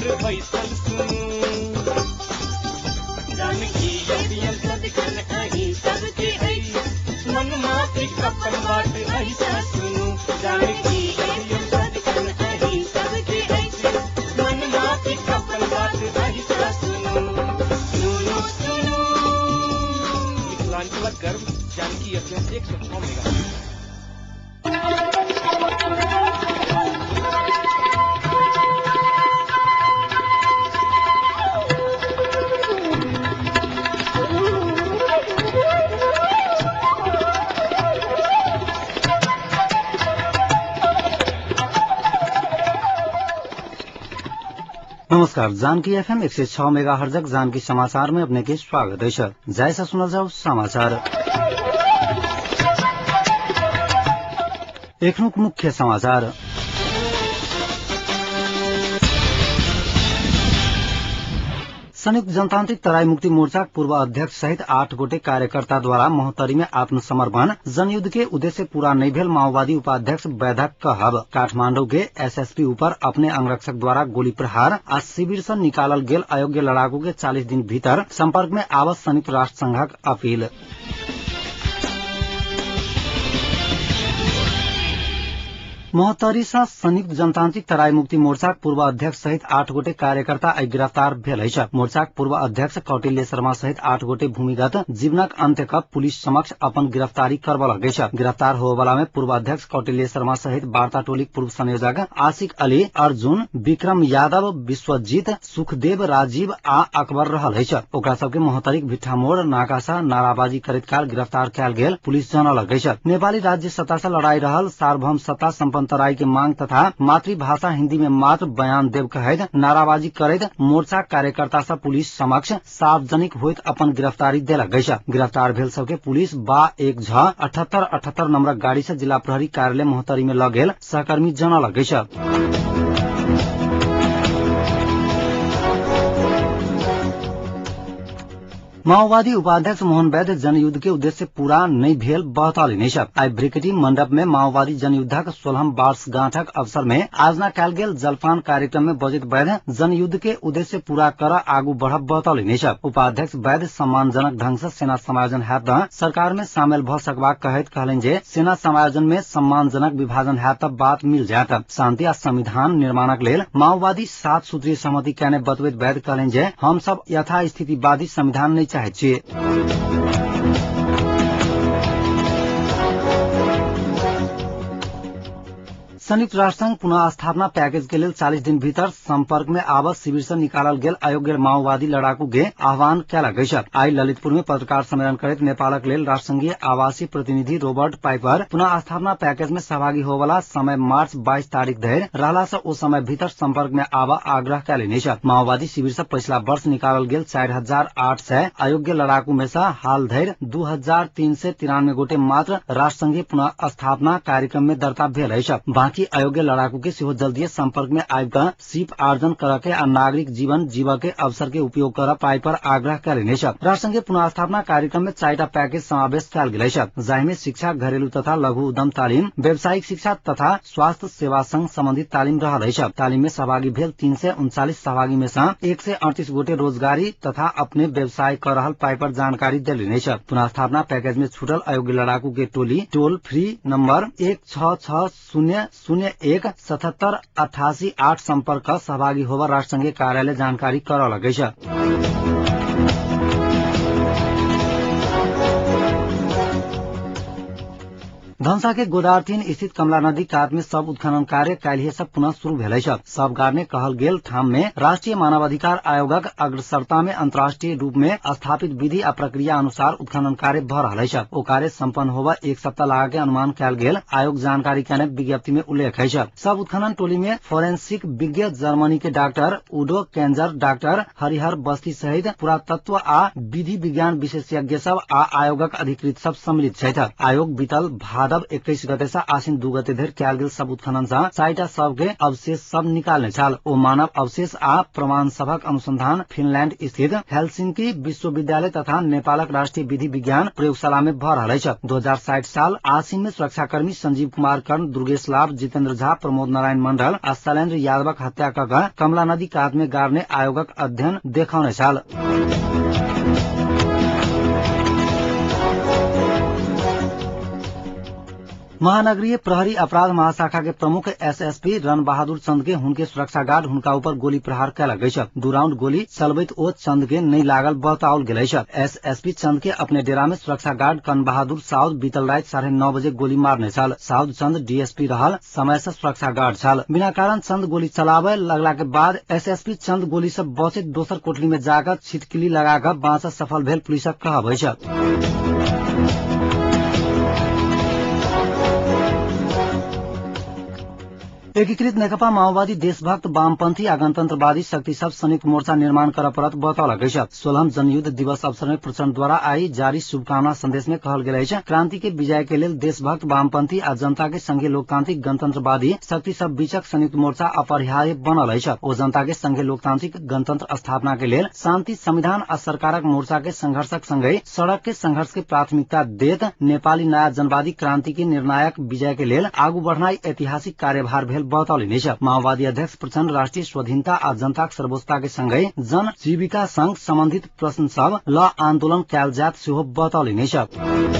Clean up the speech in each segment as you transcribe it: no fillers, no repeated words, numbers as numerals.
मित्र बैसल सुनू। जानकी एफएम सदिखन अहीं सबके अछि, मन माफिक अपन बात अहिसँ सुनू। जानकी एफएम सदिखन अहीं सबके अछि, मन माफिक अपन बात अहिसँ सुनू। सुनू सुनू मिथिलांचलक गर्व जानकी एफएम 106 मेगा। नमस्कार, जानकी एफएम 106 मेगा हर्जक जानकी समाचार में अपने के स्वागत है। जय से सुनल जाओ समाचार। एखनुक मुख्य समाचार। संयुक्त जनतांत्रिक तराई मुक्ति मोर्चाक पूर्व अध्यक्ष सहित 8 गोटे कार्यकर्ता द्वारा महोत्तरी में आत्मसमर्पण जनयुद्ध के उद्देश्य पूरा नहीं भेल माओवादी उपाध्यक्ष वैधक कहब। काठमांडू के एसएसपी ऊपर अपने अंगरक्षक द्वारा गोली प्रहार आ शिविर से निकालल गेल अयोग्य लड़ाकू के 40 दिन भीतर संपर्क में आवत संयुक्त राष्ट्र संघक अपील। महोत्तरी सँ संयुक्त जनतांत्रिक तराई मुक्ति मोर्चाक पूर्व अध्यक्ष सहित 8 गोटे कार्यकर्ता आइ गिरफ्तार भेल अछि। मोर्चाक पूर्व अध्यक्ष कौटिल्य शर्मा सहित 8 गोटे भूमिगत जीवनक अंत्य क पुलिस समक्ष अपन गिरफ्तारी करबलक अछि। गिरफ्तार होबयवला में पूर्व अध्यक्ष कौटिल्य शर्मा सहित वार्ता टोलीक पूर्व संयोजक आशिक अली, अर्जुन, विक्रम यादव, विश्वजीत, सुखदेव, राजीव आ अकबर रहल अछि। ओकरा सबके महोत्तरीक भिट्ठा मोड़ नाका सँ नाराबाजी करैत काल गिरफ्तार कयल गेल पुलिस जनौलक अछि। नेपाली राज्य सत्ता सँ लड़ाई रहल सार्वभौम सत्ता सम्पन्न तराई के मांग तथा मातृभाषा हिन्दी में मात्र बयान देव कहैत नाराबाजी करैत मोर्चा कार्यकर्ता सब पुलिस समक्ष सार्वजनिक होइत अपन गिरफ्तारी देलक अछि। गिरफ्तार भेल सबके पुलिस बा 1 झ 78 78 नम्बरक गाड़ी से जिला प्रहरी कार्यालय महोत्तरी में ल गेल सहकर्मी जनौलक अछि। माओवादी उपाध्यक्ष मोहन वैद्य जनयुद्ध के उद्देश्य पूरा नहीं भेल बतौलनि अछि। आइ भ्रिकटी मंडप में माओवादी जनयुद्धक 16म वर्षगांठक अवसर में आयोजना कयल गेल जलपान कार्यक्रम में बजैत वैद्य जनयुद्ध के उद्देश्य पूरा कर आगू बढ़ब बतौलनि अछि। उपाध्यक्ष वैद्य सम्मानजनक ढंग से सेना समायोजन हैत त सरकार में शामिल भ सकबाक कहैत कहलनि जे सेना समायोजन में सम्मानजनक विभाजन हैत त बात मिल जायत। शांति आ संविधान निर्माणक लेल माओवादी 7 सूत्रीय सहमति कयने बतबैत वैद्य कहलनि जे हम सब यथास्थितिवादी संविधान नहीं चाहैत छी। संयुक्त राष्ट्र संघ पुनः स्थापना पैकेज के लेल 40 दिन भीतर संपर्क में आवत शिविर से निकालल गेल अयोग्य माओवादी लड़ाकू के आह्वान कयलक अछि। आइ ललितपुर में पत्रकार सम्मेलन करैत नेपालक लेल राष्ट्रसंघीय आवासीय प्रतिनिधि रोबर्ट पाइपर पुनः स्थापना पैकेज में सहभागी होवला समय मार्च 22 तारीख धरि रहला से ओ समय भीतर संपर्क में आब आग्रह कयलनि अछि। माओवादी शिविर से पछिला वर्ष निकालल गेल 4800 अयोग्य लड़ाकू में से हाल धरि 2393 गोटे मात्र राष्ट्रसंघीय पुनः स्थापना कार्यक्रम में दर्ता भेल अछि। बाकी अयोग्य लड़ाकू के सेहो जल्दीए संपर्क में आबि कऽ सीप आर्जन करऽ के आ नागरिक जीवन जीवऽ के अवसर के उपयोग करऽ पाइ पर आग्रह कयलनि अछि। राष्ट्रसंघीय पुनर्स्थापना कार्यक्रम में 4टा पैकेज समावेश कयल गेल अछि, जाहि में शिक्षा, घरेलू तथा लघु उद्यम तालीम, व्यावसायिक शिक्षा तथा स्वास्थ्य सेवा संग संबंधित तालीम रहल अछि। तालीम में सहभागी भेल 339 सहभागी में सँ 138 गोटे रोजगारी तथा अपने व्यवसाय कर रहल पाइ पर जानकारी देलनि अछि। पुनर्स्थापना पैकेज में छूटल अयोग्य लड़ाकू के टोली टोल फ्री नंबर 1 6 6 0 0 1 77 88 8 संपर्क सहभागी होबर राष्ट्रसंघीय कार्यालय जानकारी करौलक अछि। धनसा के गोदारथीन स्थित कमला नदी कात में सब उत्खनन कार्य काल्हिए से पुनः शुरू भेल अछि। सब गाड़ने कहल गेल ठाम में राष्ट्रीय मानवाधिकार आयोगक अग्रसरता में अंतर्राष्ट्रीय रूप में स्थापित विधि आ प्रक्रिया अनुसार उत्खनन कार्य भ रहल अछि। ओ कार्य सम्पन्न होबय 1 सप्ताह लागा के अनुमान कयल गेल आयोग जानकारी कयने विज्ञप्ति में उल्लेख अछि। सब उत्खनन टोली में फोरेंसिक विज्ञ जर्मनी के डाक्टर उडो केंजर, डाक्टर हरिहर बस्ती सहित पुरातत्व आ विधि विज्ञान विशेषज्ञ सब आ आयोगक अधिकृत सब सम्मिलित छथि। आयोग बीतल भादो भादव 21 गते से आसिन 2 गते धरि कयल गेल सब उत्खनन सँ 4टा शव के अवशेष सब निकालने छल। ओ मानव अवशेष आ प्रमाण सभक अनुसंधान फिनलैंड स्थित हेलसिंकी विश्वविद्यालय तथा नेपालक राष्ट्रीय विधि विज्ञान प्रयोगशाला में भ रहल अछि। 2060 साल आसिन में सुरक्षाकर्मी संजीव कुमार कर्ण, दुर्गेश लाभ, जितेन्द्र झा, प्रमोद नारायण मंडल आ शैलेन्द्र यादवक हत्या क क कमला नदी कात में गाड़ने आयोगक अध्ययन देखौने छल। महानगरीय प्रहरी अपराध महाशाखा के प्रमुख एसएसपी रण बहादुर चंद के हुनके सुरक्षा गार्ड हुनका ऊपर गोली प्रहार कयलक अछि। 2 राउंड गोली चलबैत ओ चंद के नहि लागल बताओल गेल अछि। एसएसपी चंद के अपने डेरा में सुरक्षा गार्ड कर्ण बहादुर साउद बीतल राति 9:30 बजे गोली मारने छल। साउद चंद डीएसपी रहल समय से सुरक्षा गार्ड छल। बिना कारण चंद गोली चलाबय लगला के बाद एसएसपी चंद गोली से बचैत दोसर कोठली में जाकर छिटकिली लगाकर बाँचत सफल भेल पुलिसक कहब अछि। एकीकृत नेकपा माओवादी देशभक्त वामपंथी आ गणतंत्रवादी शक्ति सब संयुक्त मोर्चा निर्माण करऽ पड़त बतौलक अछि। 16म जनयुद्ध दिवस अवसर में प्रचण्ड द्वारा आई जारी शुभकामना संदेश में कहल गेल अछि, क्रांति के विजय के लेल देशभक्त वामपंथी आ जनता के संघीय लोकतांत्रिक गणतंत्रवादी शक्ति सब बीचक संयुक्त मोर्चा अपरिहार्य बनल अछि। ओ जनता के संघीय लोकतांत्रिक गणतंत्र स्थापना के लेल शांति, संविधान आ सरकारक मोर्चा के संघर्षक संगहि सड़क के संघर्ष के प्राथमिकता देत नेपाली नयाँ जनवादी क्रांति के निर्णायक विजय के लेल आगू बढ़नाई ऐतिहासिक कार्यभार भेल बतौलनि अछि। माओवादी अध्यक्ष प्रचण्ड राष्ट्रीय स्वाधीनता आ जनताक सर्वोच्चता के संगहि जन जीविका संग सम्बन्धित प्रश्न सब ल आन्दोलन कयल जायत सेहो बतौलनि अछि।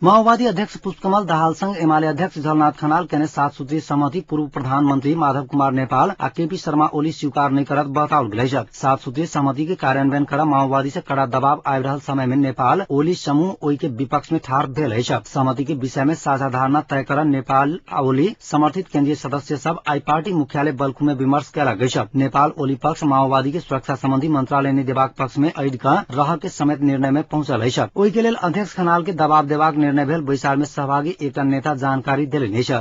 माओवादी अध्यक्ष पुष्पकमल दाहाल संग एमाले अध्यक्ष झलनाथ खनाल केने 7 सूत्रीय सहमति पूर्व प्रधानमंत्री माधव कुमार नेपाल आ केपी शर्मा ओली स्वीकार नहि करत बताओल गेल अछि। 7 सूत्रीय सहमति के कार्यान्वयन कर माओवादी से कड़ा दबाव आबि रहल समय में नेपाल ओली समूह ओहि के विपक्ष में ठाढ़ भेल अछि। सहमति के विषय में साझा धारणा तय कर नेपाल ओली समर्थित केन्द्रीय सदस्य सब आई पार्टी मुख्यालय बल्खु में विमर्श कयलक अछि। नेपाल ओली पक्ष माओवादी के सुरक्षा संबंधी मंत्रालय नहि देबाक पक्ष में अड़ि क रह के समेत निर्णय में पहुंचल अछि। ओहि के लेल अध्यक्ष खनाल के दबाव देबाक निर्णय भेल बैसार में सहभागी एकटा नेता जानकारी देलनि अछि।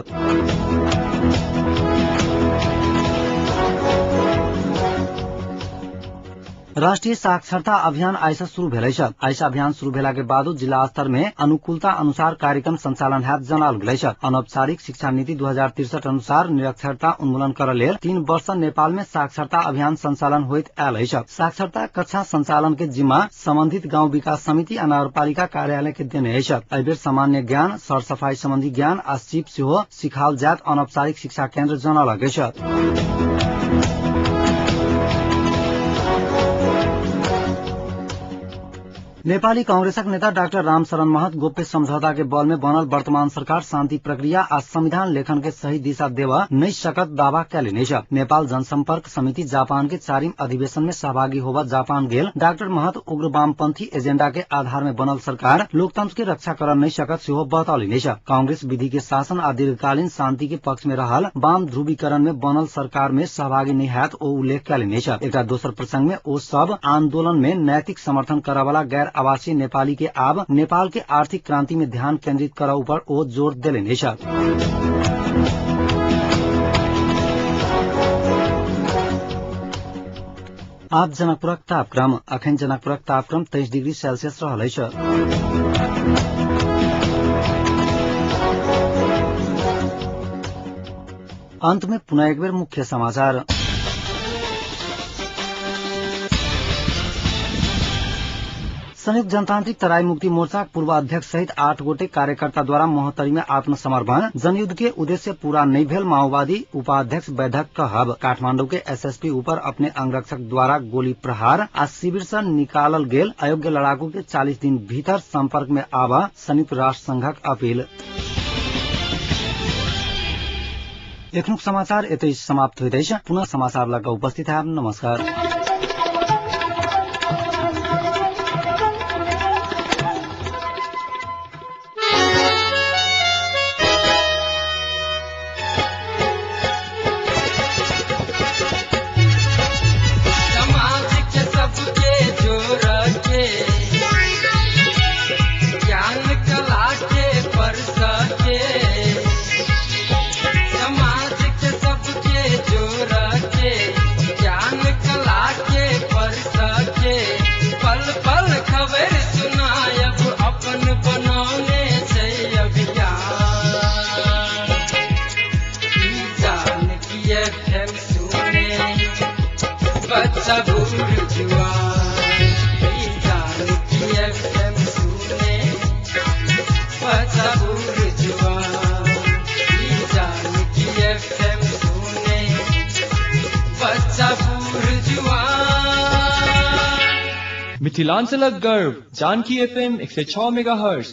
राष्ट्रीय साक्षरता अभियान आइ से शुरू भेल अछि। आइ से अभियान शुरू भेला के बादो जिला स्तर में अनुकूलता अनुसार कार्यक्रम संचालन हैत जनाओल गेल अछि। अनौपचारिक शिक्षा नीति 2063 अनुसार निरक्षरता उन्मूलन करऽ लेल 3 वर्ष नेपाल में साक्षरता अभियान संचालन होइत आयल अछि। साक्षरता कक्षा संचालन के जिम्मा संबंधित गांव विकास समिति आ नगरपालिका कार्यालय के देने अछि। एहि बेर सामान्य ज्ञान, सरसफाई संबंधी ज्ञान आ सीप सेहो सिखाओल जायत अनौपचारिक शिक्षा केन्द्र जनौलक अछि। नेपाली कांग्रेसक नेता डाक्टर रामशरण महत गोप्य समझौता के बल में बनल वर्तमान सरकार शांति प्रक्रिया आ संविधान लेखन के सही दिशा देवा नहि सकत दावा कयलनि अछि। नेपाल जनसंपर्क समिति जापान के 4म अधिवेशन में सहभागी होबऽ जापान गेल डाक्टर महत उग्र वामपंथी एजेंडा के आधार में बनल सरकार लोकतंत्र के रक्षा कर नहि सकत सेहो बतौलनि अछि। कांग्रेस विधि के शासन आ दीर्घकालीन शांति के पक्ष में रहल वाम ध्रुवीकरण में बनल सरकार में सहभागी नहि हैत ओ उल्लेख कयलनि अछि। एकटा दोसर प्रसंग में ओ सब आंदोलन में नैतिक समर्थन करऽ गैर आवासीय नेपाली के आब नेपाल के आर्थिक क्रांति में ध्यान केंद्रित करऽ ऊपर ओ जोर देलनि अछि। आब जनकपुरक तापक्रम। अखन जनकपुरक तापक्रम 23 डिग्री सेल्सियस रहल अछि। अंत में पुनः एक बेर मुख्य समाचार। संयुक्त जनतांत्रिक तराई मुक्ति मोर्चा पूर्व अध्यक्ष सहित 8 गोटे कार्यकर्ता द्वारा महोत्तरी में आत्मसमर्पण। जनयुद्ध के उद्देश्य पूरा नहीं भेल माओवादी उपाध्यक्ष बैठक कहब। काठमांडू के एसएसपी ऊपर अपने अंगरक्षक द्वारा गोली प्रहार आ शिविर से निकालल गेल अयोग्य लड़ाकू के 40 दिन भीतर संपर्क में आवा संयुक्त राष्ट्र संघक अपील। एखनुक समाचार एतै समाप्त होइत अछि। पुनः समाचार लग उपस्थित है। नमस्कार। समाज के सबके जोड़ के ज्ञान कला एफएम सुने बच्चा बूढ़ जुआन, ई जानकी एफएम सुने बच्चा बूढ़ जुआन, ई जानकी एफएम सुने बच्चा बूढ़ जुआन। मिथिलांचलक गर्व जानकी एफएम 106 मेगाहर्ट्ज।